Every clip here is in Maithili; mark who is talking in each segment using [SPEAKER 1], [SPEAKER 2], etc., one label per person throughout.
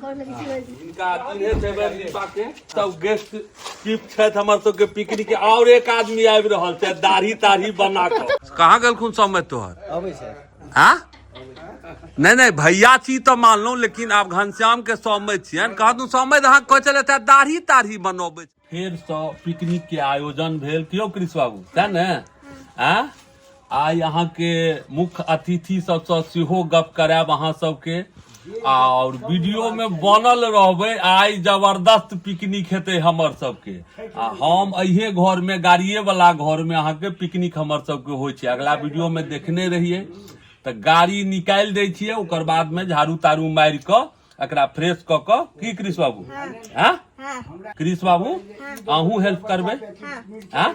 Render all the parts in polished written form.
[SPEAKER 1] हिनका चिन्हैत हेबै दीपा के सब गेस्ट चीफ छथि हमर सबके पिकनिक के और एक आदमी आबि रहल छै दाढ़ी ताढ़ी बना कऽ कहाँ गेलखुन समय तोहर
[SPEAKER 2] अबै छै
[SPEAKER 1] आ नहि नहि भैया छी तऽ मानलहुँ लेकिन आब घनश्याम के सौम्य छियनि कहत सौम्य अहाँ कहै छलै तऽ दाढ़ी ताढ़ी बनबै फेरसँ पिकनिक के आयोजन भेल कियो कृष्ण बाबू सएह ने आ आइ अहाँके मुख्य अतिथि सबसँ सेहो गप करायब अहाँ सबके आओर वीडियो में बनल रहबै। आइ जबरदस्त पिकनिक हेतै हमर सबके आ हम अहिए घर में गाड़िए वाला घर में अहाँके पिकनिक हमर सबके होइ छै। अगला वीडियो में देखने रहियै तऽ गाड़ी निकालि दै छियै, ओकर बाद में झाड़ू ताड़ू मारि कऽ एकरा फ्रेश कऽ कऽ की कृष्ण बाबू? हाँ कृष्ण बाबू अहूँ हेल्प करबै? हाँ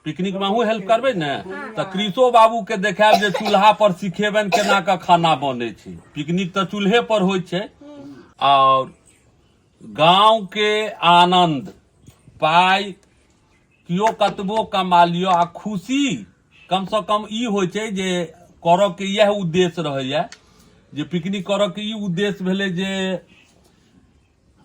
[SPEAKER 1] पिकनिक में अहूँ हेल्प करबै ने? तऽ कृषो बाबू के देखायब जे चूल्हा पर सिखेबनि केना कऽ खाना बनै छै। पिकनिक तऽ चूल्हे पर होइ छै। आओर गाँव के आनंद पाइ केओ कतबो कमा लिअ आ खुशी कमसँ कम ई होइ छै जे करऽके इएह उद्देश्य रहैया जे पिकनिक करऽके ई उद्देश्य भेलै जे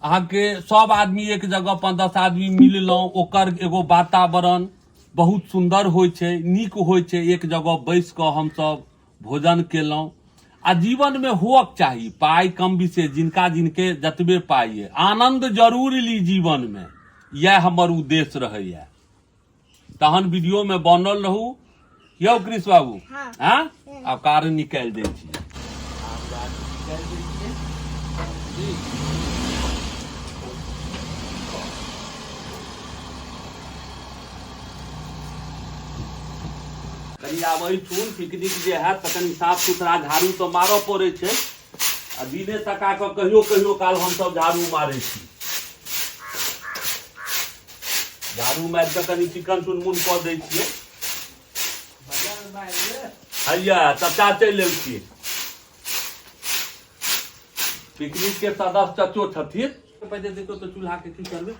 [SPEAKER 1] अहाँके सब आदमी एक जगह 5-10 आदमी मिललहुँ, ओकर एगो वातावरण बहुत सुन्दर होइ छै, नीक होइ छै। एक जगह बैस कऽ हमसब भोजन केलहुँ आ जीवनमे होअक चाही पाइ कम विशेष, जिनका जिनके जतबे पाइ अइ आनन्द जरूर ली जीवनमे, इएह हमर उद्देश्य रहैया। तहन वीडियोमे बनल रहू यौ कृष्ण बाबू। हाँ आब कार निकालि दै छी, आब गाड़ी निकालि दै छियै। कनि आब एहिठुन पिकनिक जे हैत तऽ कनि साफ सुथरा झाड़ू तऽ मारऽ पड़ै छै आ दिने तका कऽ कहियो कहियो काल हमसभ झाड़ू मारै छी। झाड़ू मारि कऽ कनि चिकन चुनमुन कऽ दै छियै। हैया चचा चलि एलखिन, पिकनिक के सदस्य चचो छथिन। पहिले देखियौ तऽ चूल्हा के की करबै।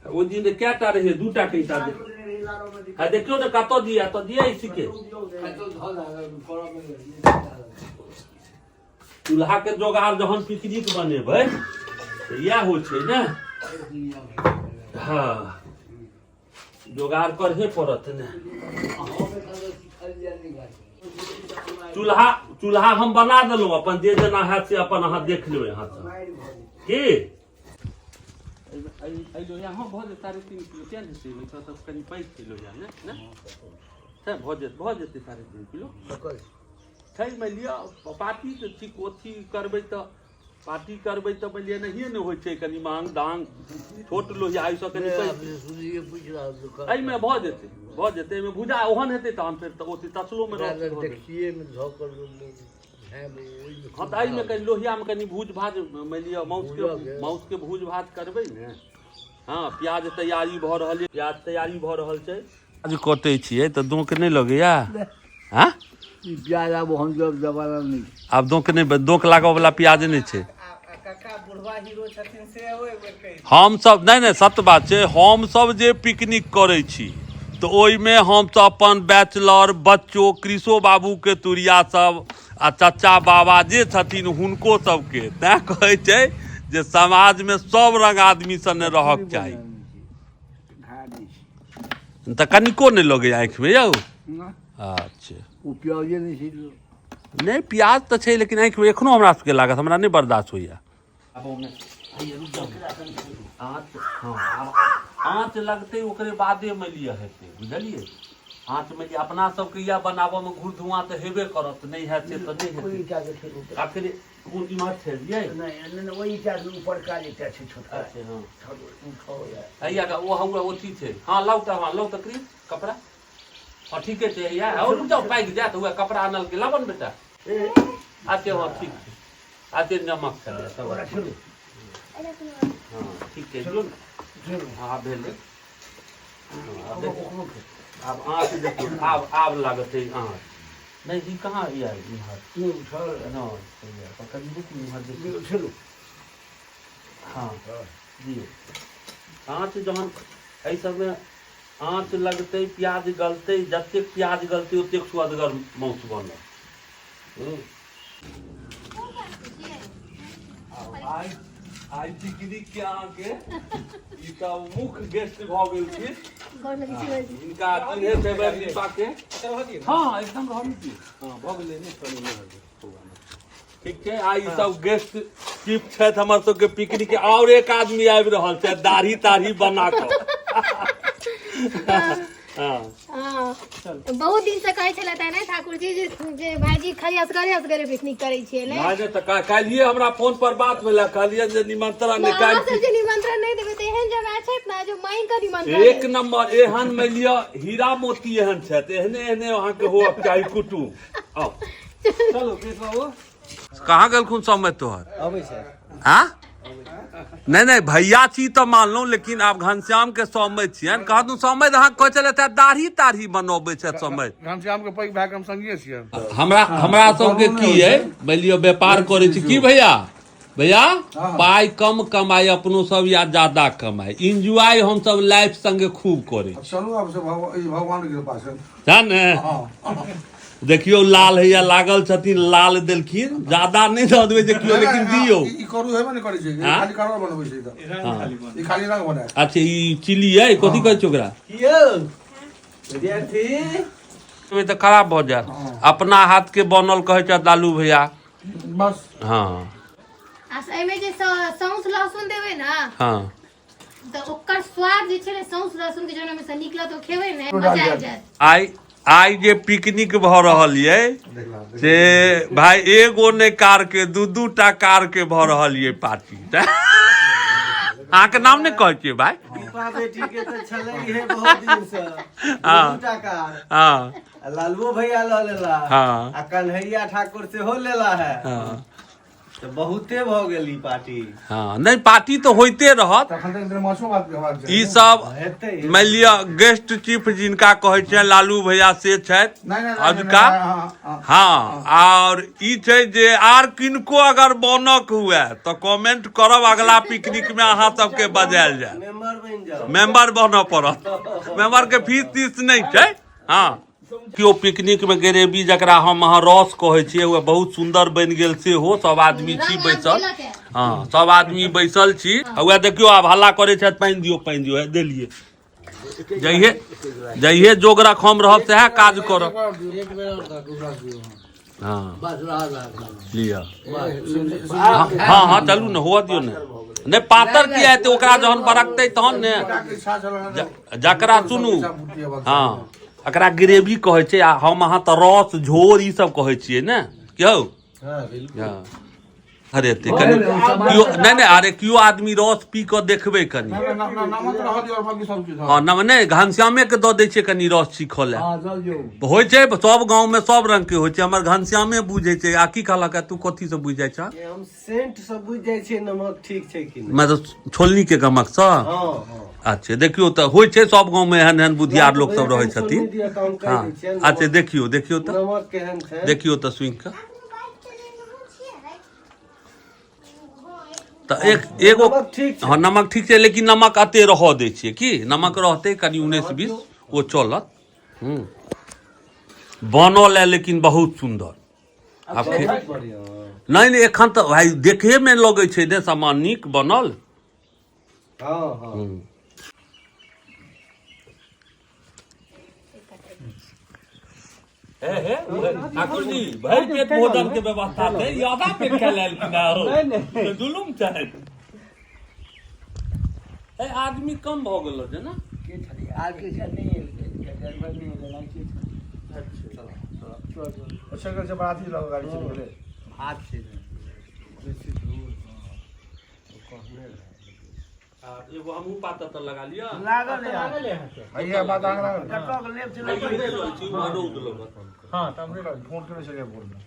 [SPEAKER 1] ओ दिन कएटा रहै? दूटा कैटा दे। है देखियौ ने कतऽ दिया तऽ दिया इसी के चूल्हा के जोगाड़। जहन पिकनिक बनेबै तऽ इएह होइ छै ने। हाँ जोगाड़ करहे पड़त ने। चूल्हा चूल्हा हम बना देलहुँ, अपन जे जेना हैत से अपन अहाँ देख लेबै अहाँ सब की। एहि लोहिया हँ भऽ जेतै 3.5 किलो किया नहि हेतै? ओहिसँ तऽ कनि पैघ छै लोहिया ने ने छै, भऽ जेतै, भऽ जेतै 3.5 किलो छै। मानि लिअ पार्टी तऽ ठीक अथी करबै तऽ पार्टी करबै तऽ मानि लिअ नहिए ने होइ छै कनि मांग दांग। छोट लोहिया एहिसँ कनि पैघ एहिमे भऽ जेतै, भऽ जेतै। एहिमे भुजा ओहन हेतै तहन फेर तऽ ओते तसलोमे रहत। हँ तऽ एहिमे कनि लोहियामे कनि भूज भाज मानि लिअ मासुके भूज भाज करबै ने। हँ प्याज तैयारी भऽ रहल यऽ, प्याज तैयारी भऽ रहल छै। प्याज कटै छियै तऽ दोक नहि लगैया? हँ
[SPEAKER 2] ई प्याज आब हम जब जमाना नहि।
[SPEAKER 1] आब दोक नहि, दोक लागऽ वाला प्याज नहि छै।
[SPEAKER 3] काका बुढ़वा हीरो छथिन से एक बेर कहि।
[SPEAKER 1] हम सब नहि नहि सत्य बात छै। हम सब जे पिकनिक करै छी तऽ ओहिमे हम सब अपन बैचलर बच्चो कृषो बाबूके तुरिया सब आ चचा बाबा जे छथिन हुनको सबके, तैं कहै छै जे समाजमे सब रंग आदमी सने रहक चाही। तऽ कनिको नहि लगैया आँखिमे यौ? अच्छा
[SPEAKER 2] ओ प्याजे नहि छै।
[SPEAKER 1] नहि प्याज तऽ छै लेकिन आँखिमे एखनो हमरा सबके लागत, हमरा नहि बर्दाश्त होइया। आँच, हँ आब आँच लगतै ओकरे बादे मानि लिअ हेतै, बुझलियै? आँच मानि लिअ अपना सबके इएह बनाबऽमे घूर धुआँ तऽ हेबे करत, नहि हैत से तऽ नहि हेतै। आखिर कोन इम्हर छलियै? अच्छा हँ हैया ओ हौआ ओथी छै। हँ लाउ तऽ, हँ लाउ तऽ क्रीम कपड़ा। हँ ठीके छै हैया। हँ रुक जाउ, पाकि जायत। उएह कपड़ा आनलकै, लाबऽ ने बेटा। अच्छा हँ ठीक छै। अच्छा नमक छलै सब। हँ ठीक छै, जो ने। हँ भेलै। आब आँच देखियौ, आब आब लागत है आँच। नहि ई कहाँ यऽ इम्हर? नहि कनि रुकू, इम्हर देखियौ। हँ दियौ आँच। जहन एहि सबमे आँच लगतै प्याज गलतै, जतेक प्याज गलतै ओतेक सुअदगर मासु बनत। आइ आइ पिकनिक के अहाँके ई तऽ मुख्य गेस्ट भऽ गेल छी।
[SPEAKER 4] गोर लगै छी भाईजी।
[SPEAKER 1] हिनका चिन्हैत हेबै दीपा के। हँ, एकदम रहल छी। हँ, भऽ गेलै ने, चलू नहि होइए। ठीक छै। आ ई सब गेस्ट चीफ छथि हमर सबके पिकनिक के। और एक आदमी आबि रहल छथि दाढ़ी ताढ़ी बना कऽ। हँ।
[SPEAKER 4] हँ, बहुत दिन से कहै छलथि ने ठाकुर जी जे जे भाईजी खाली असगरे असगरे पिकनिक करै छियै ने।
[SPEAKER 1] नहि नहि, तऽ काल्हिए हमरा फोन पर बात भेलै, कहलियै जे निमंत्रण नहि
[SPEAKER 4] अहाँ
[SPEAKER 1] काल्हि
[SPEAKER 4] सब जे निमंत्रण नहि देबै तऽ एहन जगह छथि ने जो मांगि कऽ निमंत्रण
[SPEAKER 1] एक
[SPEAKER 4] देत।
[SPEAKER 1] नंबर एहन मानि लिअ हीरा मोती एहन छथि, एहने एहने अहाँके होअके चाही कुटुम। आउ।
[SPEAKER 3] चलू कृष्ण बाबू।
[SPEAKER 1] कहाँ गेलखुन समय तोहर?
[SPEAKER 3] अबै छै।
[SPEAKER 1] हाँ, नहि नहि, भैया छी तऽ मानलहुँ, लेकिन आब घनश्याम के समय छियनि। कहू समय अहाँ कहै छलै तऽ दाढ़ी ताढ़ी बनबै छथि समय।
[SPEAKER 5] घनश्याम के पैघ भाय के हम संगिए छियै।
[SPEAKER 1] हमरा हमरा सबके की अइ, मानि लिअ व्यापार करै छी की भैया? भैया, पाइ कम कमाइ अपनो सब या ज्यादा कमाइ, इंजॉय हमसब लाइफ संगे खूब करै छी।
[SPEAKER 5] चलू आब से ई भगवान के कृपा छै।
[SPEAKER 1] सएह ने। देखियौ, लाल हैया लागल छथिन, लाल देलखिन। ज्यादा नहि दऽ देबै जे केओ, लेकिन दियौ।
[SPEAKER 5] ई करू हेबे नहि करै छै, ई
[SPEAKER 1] हाँ?
[SPEAKER 5] खाली कलर बनबै छै ई तऽ। ई खाली रंग बनायत।
[SPEAKER 1] अच्छा, ई चिली अइ, कथी कहै छै ओकरा?
[SPEAKER 3] की यौ विद्यार्थी?
[SPEAKER 1] देबै तऽ खराब भऽ जायत। अपना हाथ के बनल कहै छथि लालू भैया।
[SPEAKER 5] बस।
[SPEAKER 1] हँ।
[SPEAKER 4] आ एहिमे जे सौंस लहसुन देबै ने तऽ ओकर स्वाद जे छै ने, सौंस लहसुन के जहन ओहिमे से निकलत, ओ खेबै ने, मजा आबि जायत।
[SPEAKER 1] आइ आइ जे पिकनिक भऽ रहल ये से भाई एगो नहि कार के, दू दू टा कार के भऽ रहल ये पार्टी। अहाँके नाम नहि कहै छियै भाई।
[SPEAKER 3] दीपा बेटी के तऽ छलै हे बहुत दिन से दूटा कार। आ लालुओ भैया लऽ लेला। आ कन्हैया ठाकुर सेहो लेला है। तऽ बहुते भऽ गेल ई पार्टी।
[SPEAKER 1] हँ, नहि, पार्टी तऽ होइते रहत।
[SPEAKER 5] तखन तऽ एक माछो भात के हेबाक चाही।
[SPEAKER 1] ई सब
[SPEAKER 3] हेतै।
[SPEAKER 1] मानि लिअ गेस्ट चीफ जिनका कहै छियनि लालू भैया से छथि।
[SPEAKER 5] नहि नहि नहि,
[SPEAKER 1] अजुका
[SPEAKER 5] नहि, हँ, हँ।
[SPEAKER 1] हँ, आओर ई छै जे आर किनको अगर बनक हुए तऽ कमेंट करब, अगला पिकनिक मे अहाँ सबके बजायल जायत।
[SPEAKER 3] मेंबर बनि जाओ।
[SPEAKER 1] मेंबर बनऽ पड़त। मेंबर के फीस तीस नहि छै। हँ, केओ पिकनिक मे ग्रेवी, जकरा हम अहाँ रस कहै छियै, ओ बहुत सुन्दर बनि गेल सेहो। सब आदमी छी
[SPEAKER 4] रंग आब
[SPEAKER 1] बैसल।
[SPEAKER 4] देलक है।
[SPEAKER 1] हँ, सब आदमी बैसल छी। आ उएह देखियौ, आब हल्ला करै छथि, पानि दियौ, पानि दियौ। हे, देलियै। जइहे जइहे जोगरक हम रहब सएह काज करब।
[SPEAKER 2] एक बेर और दऽ, दू ग्लास दियौ।
[SPEAKER 1] हँ।
[SPEAKER 2] बस रह रह।
[SPEAKER 1] लिअ। हँ हँ, चलू ने, हुअ दियौ ने। नहि, पातर किया हेतै? ओकरा जहन बरकतै तहन ने।
[SPEAKER 5] के इच्छा छल ने।
[SPEAKER 1] जकरा सुनू, हँ, एकरा ग्रेवी कहै छै आ हम अहाँ तऽ रस झोर ई सब कहै छियै ने क्यौ?
[SPEAKER 3] हँ, बिल्कुल।
[SPEAKER 1] हँ, अरे एते कनि केओ नहि नहि, अरे केओ आदमी रस पी कऽ देखबै कनि।
[SPEAKER 5] नमक रहऽ दियौ और बाकी सब चीज।
[SPEAKER 1] हँ, नम नहि, घनश्यामे के दऽ दै छियै कनि रस चीखऽ लए।
[SPEAKER 2] हँ, दऽ दियौ।
[SPEAKER 1] होइ छै, सब गाँव मे सब रंग के होइ छै। हमर घनश्यामे बुझै छै। आ की कहलक, तू कथी से बुझि जाइ छह?
[SPEAKER 3] हम सेंट से बुझि जाइ छियै नमक ठीक छै कि नहि।
[SPEAKER 1] मतलब छोलनी के गमक सँ?
[SPEAKER 3] हँ हँ।
[SPEAKER 1] अच्छा, देखियौ तऽ, होइ छै सब गाँव मे एहन एहन बुधियार लोक सब रहै छथिन।
[SPEAKER 3] सुनि दिअ तऽ हम कहि दै छियै।
[SPEAKER 1] अच्छा, देखियौ, देखियौ तऽ।
[SPEAKER 3] नमक केहन छै?
[SPEAKER 1] देखियौ तऽ सुनि कऽ तऽ एक एगो
[SPEAKER 3] नमक ठीक छै।
[SPEAKER 1] हँ, नमक ठीक छै, लेकिन नमक अते रहऽ दै छियै की नमक रहतै कनि 19-20, ओ चलत। बनल है लेकिन बहुत सुन्दर। आब
[SPEAKER 3] बहुत बढ़िआँ।
[SPEAKER 1] नहि नहि, एखन तऽ भाइ देखहे मे लगै छै ने सामान नीक बनल।
[SPEAKER 3] हँ हँ।
[SPEAKER 1] हे हे ठाकुर जी, भरि पेट भोजन के व्यवस्था छै, ई आधा पेट खाय लेल कि ना हो तऽ जुलुम छै। ए आदमी कम भऽ गेल छै ने।
[SPEAKER 2] के छलै आर? के छलै? नहि एलै, ड्राइवर नहि एलै, के छलै?
[SPEAKER 5] अच्छा, गेल छै बराती लऽ कऽ गाड़ी चलि गेलै।
[SPEAKER 2] भात छै।
[SPEAKER 3] बेसी दूर, हँ। ओ कहने रहै।
[SPEAKER 1] आ एगो हमहूँ पातर तऽ लगा लिअ।
[SPEAKER 2] लागल है।
[SPEAKER 5] भैया, बात आंगन लागल।
[SPEAKER 2] कतऽ के लेब चलै?
[SPEAKER 1] रौद लगत।
[SPEAKER 5] हँ, तऽ हमरे फोन केने छलियै भोरमे,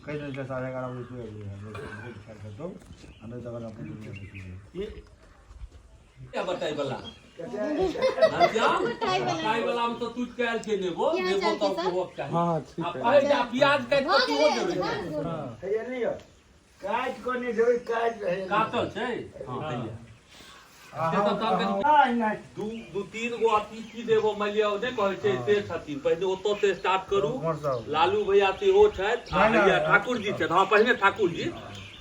[SPEAKER 5] कहि देने छलियै 11:30 बजे तू आबि जइहे, भोज खाइ खेतौ आ नहि तकर अपन।
[SPEAKER 1] क्या बताइ बला घनश्याम, बताइ बला मे तऽ टूटि के आयल छै नेबो।
[SPEAKER 4] की हाल
[SPEAKER 1] नेबो
[SPEAKER 4] चाल
[SPEAKER 1] तऽ
[SPEAKER 4] छै सब?
[SPEAKER 1] होबक चाही। आ कहै छै, आ प्याज काटि
[SPEAKER 4] भऽ
[SPEAKER 1] कऽ सेहो
[SPEAKER 4] गेलै।
[SPEAKER 1] देबै।
[SPEAKER 2] हैया लिअ, काटि कऽ नहि देबै, काटि रहै।
[SPEAKER 1] काटल छै। हँ, हैया। दू तीन गो अतिथि देबो मान लिअ नहि कहै छै से छथिन। पहिने ओतऽ से स्टार्ट करू। लालू भैया सेहो छथि आ भैया ठाकुर जी छथि। हँ पहिने ठाकुर जी,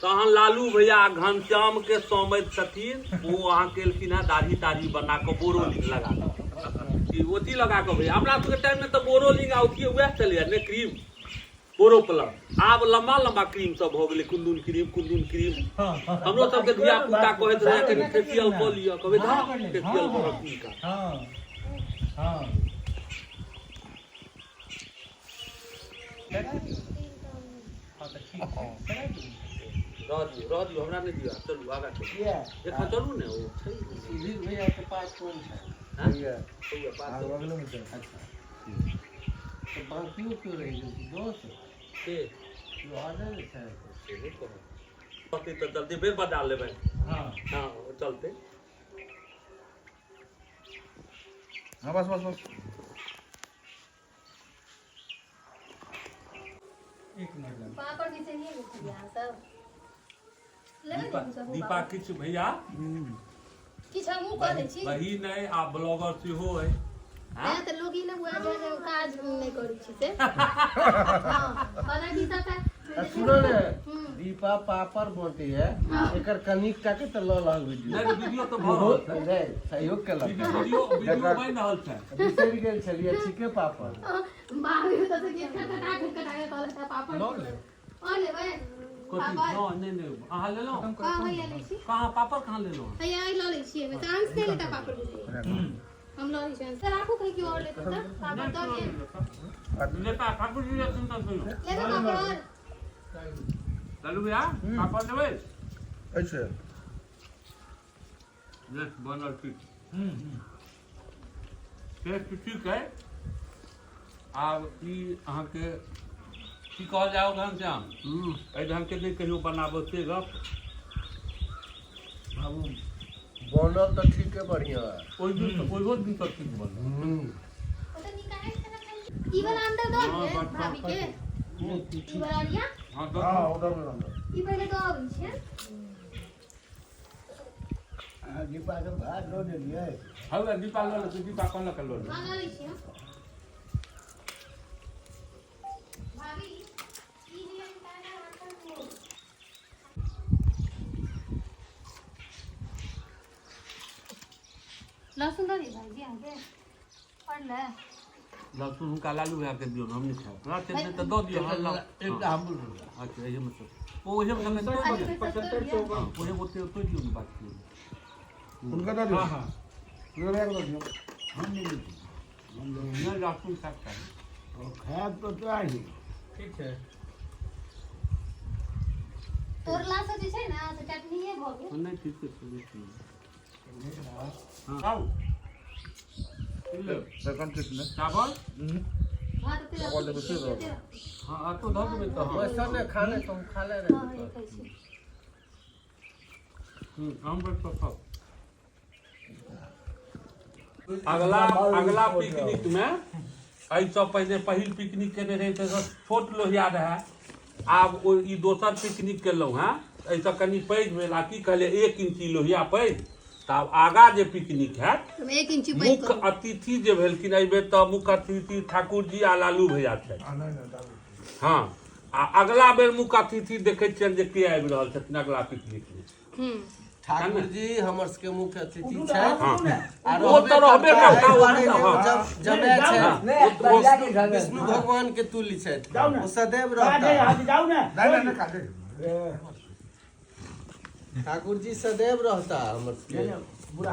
[SPEAKER 1] तहन लालू भैया घनश्याम के सौमैत छथिन। ओ अहाँके एलखिन हेँ दाढ़ी ताढ़ी बना कऽ बोरोलिंग लगा कऽ, ओथी लगा कऽ। भैया हमरा सबके टाइममे तऽ बोरोलिंग आ ओथी उएह चलैया ने क्रीम बोरो प्लस। आब लम्बा लम्बा क्रीम सब भऽ गेलै, कुंदुन क्रीम कुंदुन क्रीम। हमरो सबके धिया पुता कहैत रहै कनि फेसियल कऽ लिअ, कहबै धऽ फेसियल करब किनका। रह दियौ रह दियौ, हमरा नहि दिअ। चलू आगाँ चलू, एखन चलू ने। ओ छै
[SPEAKER 3] सुधीर भैया के पास कोन छै? अच्छा तऽ बाकियो क्यों रहि गेल छै दोस्त
[SPEAKER 1] के
[SPEAKER 3] ऑर्डर छै
[SPEAKER 1] से नहि कहब। कहतै तऽ जल्दी फेर बजा लेबै। हँ चलतै।
[SPEAKER 5] हाँ बस बस बस।
[SPEAKER 4] पापड़ भी चाहिए भैया सब लेबै ने सब?
[SPEAKER 1] दीपा किछु भैया
[SPEAKER 4] किछु हमहूँ कऽ दै छी।
[SPEAKER 1] बहिन अइ आ ब्लॉगर सेहो अइ।
[SPEAKER 4] तैं तऽ लोक ई ने बुझै छै जे काज नहि करै छी से। हँ हालांकि सबटा
[SPEAKER 3] सुनो ने दीपा, पापड़ बाँटे है एकर कनिक टा के तऽ लऽ लहक वीडियो।
[SPEAKER 1] नहि वीडियो तऽ भऽ रहल छै।
[SPEAKER 3] नहि सहयोग केलक।
[SPEAKER 1] वीडियो वीडियो बनि रहल छै।
[SPEAKER 3] बिसरि गेल छलियै ठीके पापड़।
[SPEAKER 4] बाबी तऽ से खटखटा खटखटा के कहलक पापड़ और लेबै?
[SPEAKER 1] कथी?
[SPEAKER 4] पापड़।
[SPEAKER 1] नहि नहि, अहाँ लेलहुँ?
[SPEAKER 4] हँ भैया लै छी।
[SPEAKER 1] कहाँ पापड़ कहाँ लेलहुँ?
[SPEAKER 4] भैया ई लऽ लै छियै एहिमे तऽ अंश नहि लेता पापड़ बुझलियै, हम लऽ लै छियै। सर राखू, कहीं केओ और लेतै तऽ पापड़ दऽ दियै।
[SPEAKER 1] लेता ठाकुर जी लेथिन तऽ सुनू।
[SPEAKER 4] लेबै पापड़ और?
[SPEAKER 1] लालू भैया पापड़ लेबै?
[SPEAKER 5] अच्छा
[SPEAKER 1] यस बनल ठीक, टेस्ट ठीक है। आब ई अहाँके की कहल जाओ घनश्याम, एहि ढङ्गके नहि कहियो बनाबो से गप।
[SPEAKER 3] बाबू बनल तऽ ठीके बढ़िया है।
[SPEAKER 1] ओहि दिन ओहियो दिन तऽ ठीक बनल।
[SPEAKER 4] ओ तऽ निकालि के रखल। ई वाला अंदर दऽ दियै भाभी के, ई वाला अरिया।
[SPEAKER 1] हँ दऽ
[SPEAKER 5] हाँ उधर उधर।
[SPEAKER 4] ई पहिले दऽ अबै छियै।
[SPEAKER 2] दीपा के भात दऽ देलियै।
[SPEAKER 1] हौ दीपा लऽ लेतै, दीपा कहलक लऽ ले।
[SPEAKER 4] हँ लऽ लै छियै हम। भाभी ई जे निकालि राखल ओ लहसुन दऽ दियै भाईजी अहाँके और ले।
[SPEAKER 1] लहसुन हुनका लालू भैया के दियौ, हम नहि खायब। रात नहि तऽ दऽ दियौ। हँ
[SPEAKER 3] एकटा हमरो।
[SPEAKER 1] अच्छा एहिमे सब ओ ओहिमे सब तोड़ि दियौ। हँ ओहिमे ओते तोड़ि दियौ ने, बात की।
[SPEAKER 5] उनका दे दियो। हाँ उनका भैया को दे दियो।
[SPEAKER 1] नहि लहसुन खायब चाही।
[SPEAKER 2] खायब तऽ चाही।
[SPEAKER 6] ठीक छै।
[SPEAKER 4] तोड़ला से जे छै ने से चटनीए भऽ गेल।
[SPEAKER 1] नहि ठीक छै। हँ आउ
[SPEAKER 5] सेकंड किस में
[SPEAKER 1] चावल
[SPEAKER 4] भात ओते
[SPEAKER 5] चावल देबै से दऽ।
[SPEAKER 1] हँ तो धऽ देबै तऽ। हँ
[SPEAKER 3] वैसा ने खाने तो हम खा ले
[SPEAKER 4] हँ
[SPEAKER 3] रहे।
[SPEAKER 4] हँ खाइ छी।
[SPEAKER 1] हम बैठ कऽ खाउ। अगला अगला पिकनिक मे एहिसँ पहिने पहिल पिकनिक केने रही तऽ छोट लोहिया रहए। आब ओ ई दोसर पिकनिक केलहुँ हेँ, एहिसँ कनि पैघ भेल आ की कहलियै 1 इंची लोहिया पैघ। तऽ आब आगाँ जे पिकनिक हैत
[SPEAKER 4] 1 इंची पैघ
[SPEAKER 1] मुख्य
[SPEAKER 4] करू।
[SPEAKER 1] अतिथि जे भेलखिन एहिबेर तऽ मुख्य अतिथि ठाकुर जी आ लालू भैया छथि।
[SPEAKER 5] नहीं नहीं दारू।
[SPEAKER 1] हँ आ अगला बेर मुख्य अतिथि देखै छियनि जे के आबि रहल छथिन अगला पिकनिक मे।
[SPEAKER 3] ठाकुर जी हमर सबके मुख्य अतिथि छथि।
[SPEAKER 1] हँ
[SPEAKER 3] आ
[SPEAKER 1] ओ तऽ रहबे करता, ओ
[SPEAKER 3] एहि दुआरे
[SPEAKER 1] तऽ
[SPEAKER 3] जे
[SPEAKER 1] हँ।
[SPEAKER 3] जब जमाय छथि विष्णु भगवान के तुल्य छथि, ओ सदैव रहता।
[SPEAKER 5] नहीं नहीं नहीं काटे।
[SPEAKER 3] ठाकुर जी सदैव रहता हमर सबके।